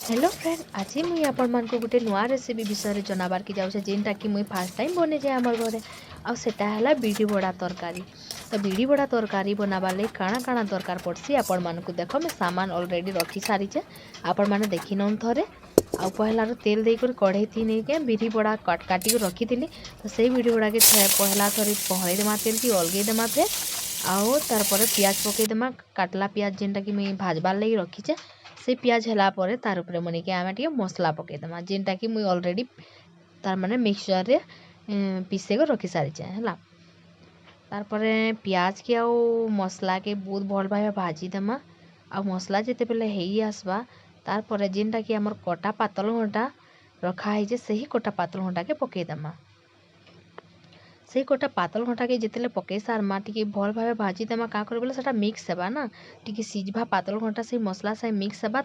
Hello friend, ଆଜି ମୁଇଁ ଆପଣମାନଙ୍କୁ ଗୋଟେ ନୂଆ ରେସିପି ବିଷୟରେ ଜଣାବାର୍କେ ଯାଉଛେ, ଯେନ୍ଟାକି ମୁଇଁ ଫାର୍ଷ୍ଟ ଟାଇମ୍ ବନେଇଛେ ଆମର୍ ଘରେ। ଆଉ ସେଟା ହେଲା ବିରି ବଡ଼ା ତରକାରୀ। ତ ବିରି ବଡ଼ା ତରକାରୀ ବନାବାର୍ ଲାଗି କାଣା କାଣା ଦରକାର ପଡ଼୍ସି ଆପଣମାନଙ୍କୁ, ଦେଖ, ମୁଇଁ ସାମାନ ଅଲରେଡ଼ି ରଖି ସାରିଛେ, ଆପଣମାନେ ଦେଖିନଉନ୍ ଥରେ। ଆଉ ପହେଲାରୁ ତେଲ ଦେଇକରି କଢ଼େଇ ଥି ନେଇକେ ବିରି ବଡ଼ା କାଟିକି ରଖିଥିଲି। ତ ସେଇ ବିରି ବଡ଼ାକେ ପହେଲା ଥରେ ପହଁରେଇ ଦେମା, ତେଲ ଥି ଅଲଗେଇ ଦେମା ଫେର୍। ଆଉ ତାର୍ ପରେ ପିଆଜ ପକେଇଦେମା, କାଟଲା ପିଆଜ ଯେନ୍ଟାକି ମୁଇଁ ଭାଜବାର୍ ଲାଗି ରଖିଛେ। ସେ ପିଆଜ ହେଲା ପରେ ତାର୍ ଉପରେ ମୁନିକେ ଆମେ ଟିକେ ମସଲା ପକେଇଦେମା, ଯେନ୍ଟାକି ମୁଇଁ ଅଲରେଡ଼ି ତାର୍ ମାନେ ମିକ୍ସଚର୍ରେ ପିସେଇକି ରଖି ସାରିଛେ। ହେଲା, ତାର୍ପରେ ପିଆଜକେ ଆଉ ମସଲାକେ ବହୁତ ଭଲ୍ ଭାବେ ଭାଜିଦେମା। ଆଉ ମସଲା ଯେତେବେଲେ ହେଇ ଆସ୍ବା, ତାର୍ପରେ ଯେନ୍ଟାକି ଆମର୍ କଟା ପାତଲ ଘଣ୍ଟା ରଖା ହେଇଛେ, ସେହି କଟା ପାତଲ ଘଣ୍ଟାକେ ପକେଇଦେମା। ସେଇ କଟା ପାତଲ ଘଣ୍ଟାକେ ଯେତେବେଲେ ପକେଇ ସାର୍ମା, ଟିକେ ଭଲ୍ ଭାବେ ଭାଜିଦେମା। କାଁ କରି ବୋଲେ ସେଟା ମିକ୍ସ ହେବା ନା, ଟିକେ ସିଝବା, ପାତଲ ଘଣ୍ଟା ସେଇ ମସଲା ସାଙ୍ଗେ ମିକ୍ସ ହେବା।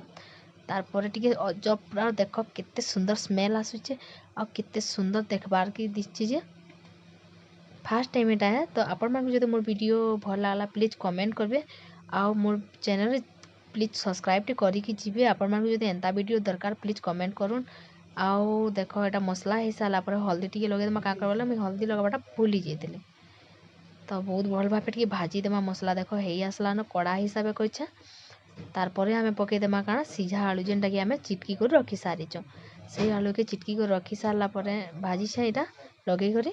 ତାର୍ପରେ ଟିକେ ଅଜବ ପୁରା, ଦେଖ କେତେ ସୁନ୍ଦର ସ୍ମେଲ୍ ଆସୁଛେ ଆଉ କେତେ ସୁନ୍ଦର ଦେଖବାର୍କେ ଦିଶୁଛେ ଯେ ଫାର୍ଷ୍ଟ ଟାଇମ୍ ଏଇଟା। ତ ଆପଣମାନଙ୍କୁ ଯଦି ମୋର୍ ଭିଡ଼ିଓ ଭଲ୍ ଲାଗଲା, ପ୍ଲିଜ୍ କମେଣ୍ଟ କରିବେ ଆଉ ମୋର୍ ଚ୍ୟାନେଲ୍ରେ ପ୍ଲିଜ୍ ସବସ୍କ୍ରାଇବ୍ ଟେ କରିକି ଯିବେ। ଆପଣମାନଙ୍କୁ ଯଦି ଏନ୍ତା ଭିଡ଼ିଓ ଦରକାର, ପ୍ଲିଜ୍ କମେଣ୍ଟ କରୁନ୍। ଆଉ ଦେଖ, ଏଇଟା ମସଲା ହେଇସାରିଲା ପରେ ହଳଦୀ ଟିକେ ଲଗେଇଦେମା। କାଁ କର୍ବା ବୋଲେ ମୁଇଁ ହଳଦୀ ଲଗାବାଟା ଭୁଲି ଯାଇଥିଲି। ତ ବହୁତ ଭଲ ଭାବେ ଟିକେ ଭାଜିଦେମା ମସଲା। ଦେଖ, ହେଇ ଆସିଲାନ, କଡ଼ା ହିସାବେ କହିଛେ। ତାର୍ପରେ ଆମେ ପକେଇଦେମା କାଣା, ସିଝା ଆଳୁ, ଯେନ୍ଟାକି ଆମେ ଚିଟକି କରି ରଖି ସାରିଛୁଁ। ସେଇ ଆଳୁକେ ଚିଟକି କରି ରଖି ସାରିଲା ପରେ ଭାଜିଛେ ଏଇଟା ଲଗେଇକରି।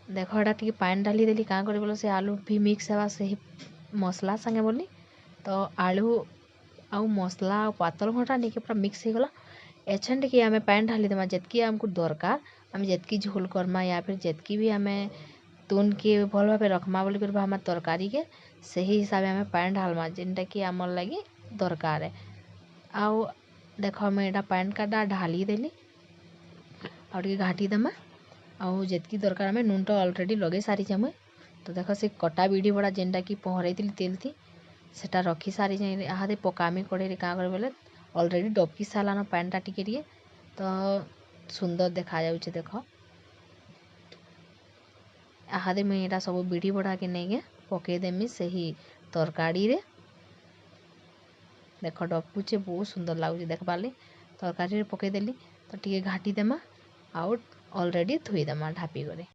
ଦେଖ, ଏଇଟା ଟିକେ ପାଏନ୍ ଢାଲିଦେଲି। କାଁ କରି ବୋଲେ ସେ ଆଳୁ ବି ମିକ୍ସ ହେବା ସେହି ମସଲା ସାଙ୍ଗେ ବୋଲି। ତ ଆଳୁ ଆଉ ମସଲା ଆଉ ପାତଲ ଘଣ୍ଟା ନେଇକି ପୁରା ମିକ୍ସ ହେଇଗଲା। ଏଛେନ୍ ଟିକେ ଆମେ ପାଏନ୍ ଢାଲିଦେମା, ଯେତ୍କି ଆମକୁ ଦରକାର। ଆମେ ଯେତ୍କି ଝୋଲ୍ କର୍ମା ୟା ଫିର୍ ଯେତ୍କି ବି ଆମେ ତୁନ୍କେ ଭଲ୍ ଭାବେ ରଖ୍ମା ବୋଲିକରି ଭାବ୍ମା ତରକାରୀକେ, ସେହି ହିସାବେ ଆମେ ପାଏନ୍ ଢାଲ୍ମା, ଯେନ୍ଟାକି ଆମର୍ ଲାଗି ଦରକାର। ଆଉ ଦେଖ, ମୁଇଁ ଏଇଟା ପାଏନ୍ କାଟା ଢାଲିଦେଲି ଆଉ ଟିକେ ଘାଣ୍ଟି ଦେମା। ଆଉ ଯେତ୍କି ଦରକାର, ଆମେ ନୁନ୍ ତ ଅଲରେଡ଼ି ଲଗେଇ ସାରିଛେ ମୁଇଁ। ତ ଦେଖ, ସେ କଟା ବିଡ଼ି ବଡ଼ା ଯେନ୍ଟାକି ପହଁରେଇଥିଲି ତେଲ୍ ଥି, ସେଟା ରଖି ସାରିଛେ। ଇହାଦେ ପକାମି କଢ଼େଇରେ। କାଁ କରି ବୋଲେ ଅଲରେଡ଼ି ଡବକି ସାରିଲାନ ପାଏନ୍ଟା ଟିକେ ଟିକେ, ତ ସୁନ୍ଦର ଦେଖାଯାଉଛେ। ଦେଖ, ଇହାଦେ ମୁଇଁ ଏଇଟା ସବୁ ବିଡ଼ି ବଡ଼ାକେ ନେଇକେ ପକେଇଦେମି ସେହି ତରକାରୀରେ। ଦେଖ, ଡବକୁଛେ, ବହୁତ ସୁନ୍ଦର ଲାଗୁଛେ ଦେଖବାର୍ ଲାଗି। ତରକାରୀରେ ପକେଇଦେଲି, ତ ଟିକେ ଘାଣ୍ଟି ଦେମା ଆଉ ଅଲରେଡ଼ି ଥୋଇଦେମା ଢାପି କରି।